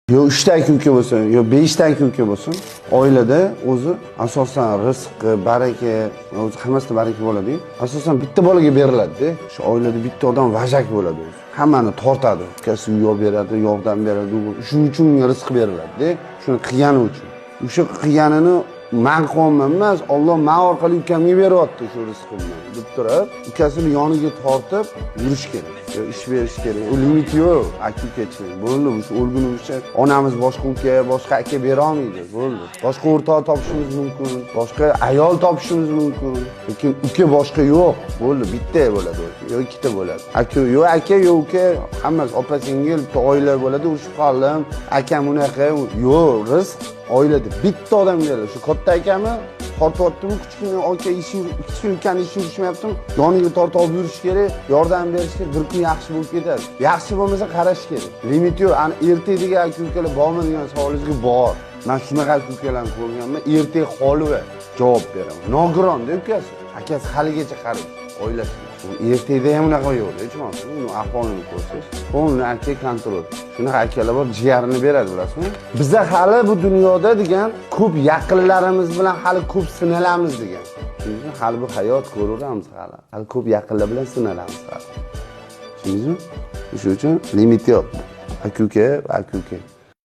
Yo 3 ta aka uka bo'lsin, yo 5 ta aka uka bo'lsin, oilada o'zi asosan rizqi, baraka, o'zi hammasida baraka bo'ladi-yu. Asosan bitta bolaga beriladi-da. Shu oilada bitta odam вожак bo'ladi o'zi. Hammani tortadi. Ukasi uy olib beradi, yordam beradi. Shuning uchun unga rizq beriladi-da. Shuni qilgani uchun. O'sha qilganini man qilyapman emas, Olloh man orqali ukamga beryapti shu rizqimni deb turib, ukasini yoniga tortib yurish kerak. Yo ish berish kerak. U limit yo'q, aka ukachi. Bo'ldi, o'sha o'lgunimizcha onamiz boshqa uka, boshqa aka bera olmaydi. Bo'ldi. Boshqa o'rtoq topishimiz mumkin, boshqa ayol topishimiz mumkin. Lekin uka boshqa yo'q. Bo'ldi, bitta bo'ladi o'zi, yo ikkita bo'ladi. Aka, yo aka, yo uka, hammasi opa singil, bitta oila bo'ladi. Urushib qoldim, akam unaqa, yo'q, rizq oilada bitta odam keladi. Shu katta akami tortyaptimi, kichkina aka ishi, kichkina ukani ishi yurishmayaptimi, yoniga tortib olib yurish kerak, yordam berish kerak, bir kun yaxshi bo'lib ketadi. Yaxshi bo'lmasa qarash kerak. Limit yo'q. Ani ertakdagi aka ukalar bormi degan savolingizga bor. Man shunaqa aka ukalarni ko'rganman, ertak holva javob beraman. Nogironda ukasi. Akasi haligacha qaraydi oilasiga. U ertakda ham unaqa yo'qda, hech uni ahvolini ko'rsangiz, полный aka контроль. Shunaqa akalar bor, jigarini beradi, bilasizmi? Biza hali bu dunyoda degan ko'p yaqinlarimiz bilan hali ko'p sinalamiz degan. Tushundingizmi? Hali bu hayot ko'raveramiz hali. Hali ko'p yaqinlar bilan sinalamiz hali. Tushundingizmi? Shuning uchun limit yo'q. Aka uka, aka uka.